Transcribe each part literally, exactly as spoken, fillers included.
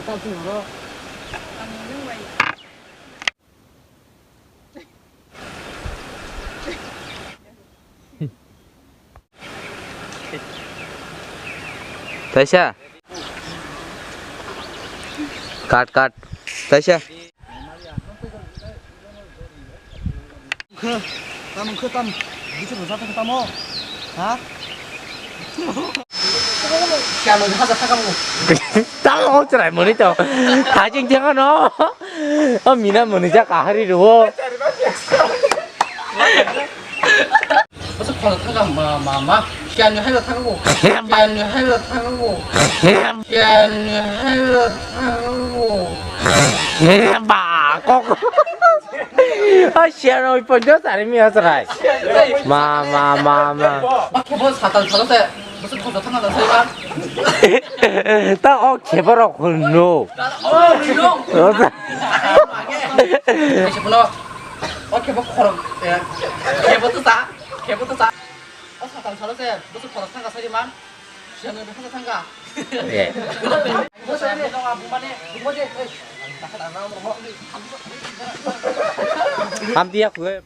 Taisa. Cut, cut. Taisa. Tam wngkha, tam. Bichir rwjak khe tamo. Ha? Tamo chwrai mwnwi to. Hajing thangano. O mina mwnwi jak kahari rwo. Masa khorok thangkha ma, ma, ma. Kiyani hai rok thangkha bo. Kiyani hai rok thangkha bo. Kiyani hai rok thangkha bo. Ba, kok. A siya roi ponjo sari mi asrai. Ma, ma, ma, ma. Ba khebo satal salo se. Masa khorok thangkha da sai ba. Ta o khebo rok no. O, no. Ai, se bono. O khebo khorok, eh, khebo to sa, khebo to sa. O satal salo se, busu khorok thangkha sari man. Siya no bikha thangkha. Eh. Busu ni no abu mane, busu ni, eh. Hamti ya kue.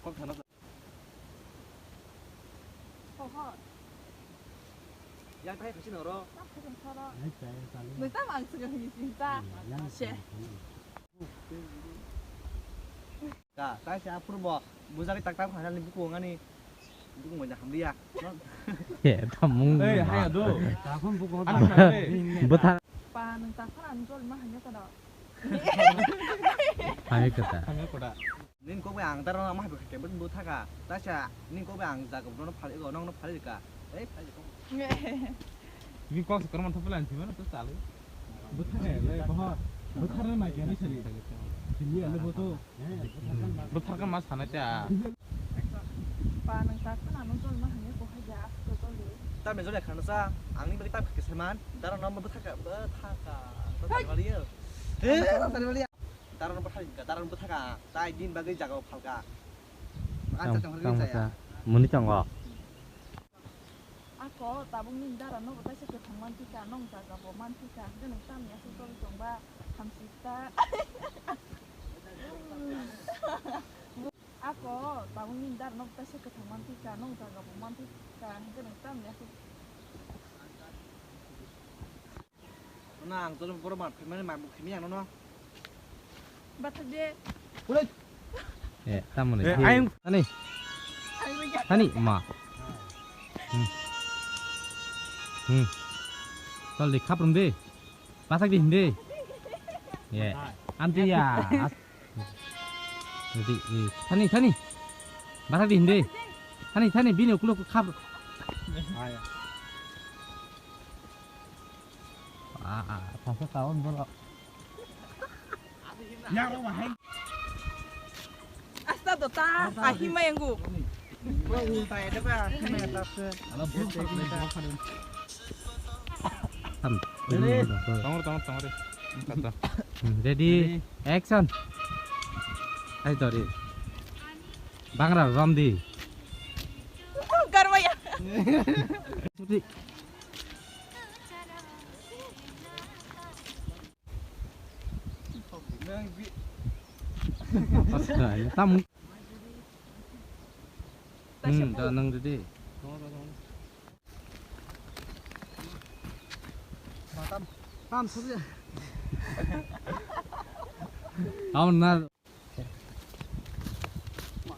Kok thana. Pohor. Yang tai khasi noro. Tak khasi noro. Yang tai tali. Nui tam ang suka hini sinta. Yang She. Ka, tai se apur bo. Bujak tak tak khana ni buku ngani. Buku mo jaham dia. He, tamung. Eh, hai ado. Takon buku. Buthar. Pa nung takon ang jol ma hanya kada. Hai kata. Hai kata. Nini kok bai ang daro ma hai khe bo thaka. Taisa nini kok bai ang jaga bono phal ego nongno phal ka. Ei phal ko. Nini kok se korma thapla ang thima to chalo. Bo thaka le bo. Bo thar na ma kya ni sali. Sini ale bo to. Bo thar ka ma sana cha. Pa nang tak na no jol ma hanya ko hai ya ko jol. Ta me jol khana sa ang ni bai ta ke seman daro no bo thaka bo thaka. Ko tali wali yo. Eh, tali wali. Daran bwthar ka, daran bwthar ka, tai din bagwi jaga o phalka. Ang tang, tang, tang, tang, tang. Muni tongo. Ako tabuk nini dara no bwtai se kwthang man thika, nong jaga bo man thika, hwnkhe nwng tamni aswk tong tongba hamsi ta. Ako tabuk nini dara no bwtai se kwthang man thika, nong jaga bo man thika, hwnkhe nwng tamni aswk. Nang jolom borok ma phaimani ma khimi ang nono. Bathak de. Ulai. Eh, tamoni. Eh, ayang. Ani. Ani, ma. Hmm. Hmm. Chal de, khaprum de. Bathak de hindi. Eh, anti ya. Jadi, eh, thani, thani. Bathak di hindi. Thani, thani, bini ukuluk khap. Ah, ah, thasa kawan borok. Yang bahai. Asta dota, ahima yanggu. Tam. Tongor, tongor, tongor. Kata. Hmm, ready, action. Hai tori. Bangra rom di. Garwaya. Tam. Hmm, da nang ready. Tam, tam, sabi. Tam na.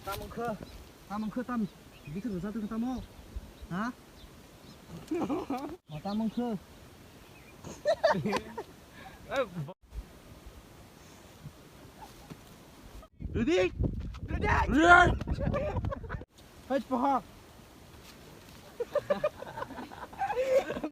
Tam wngkha, tam wngkha, tam. Bithi rwjak tongkha tamo. Ha? Tam wngkha. Ready? Ready? Ready? Hej, pohor.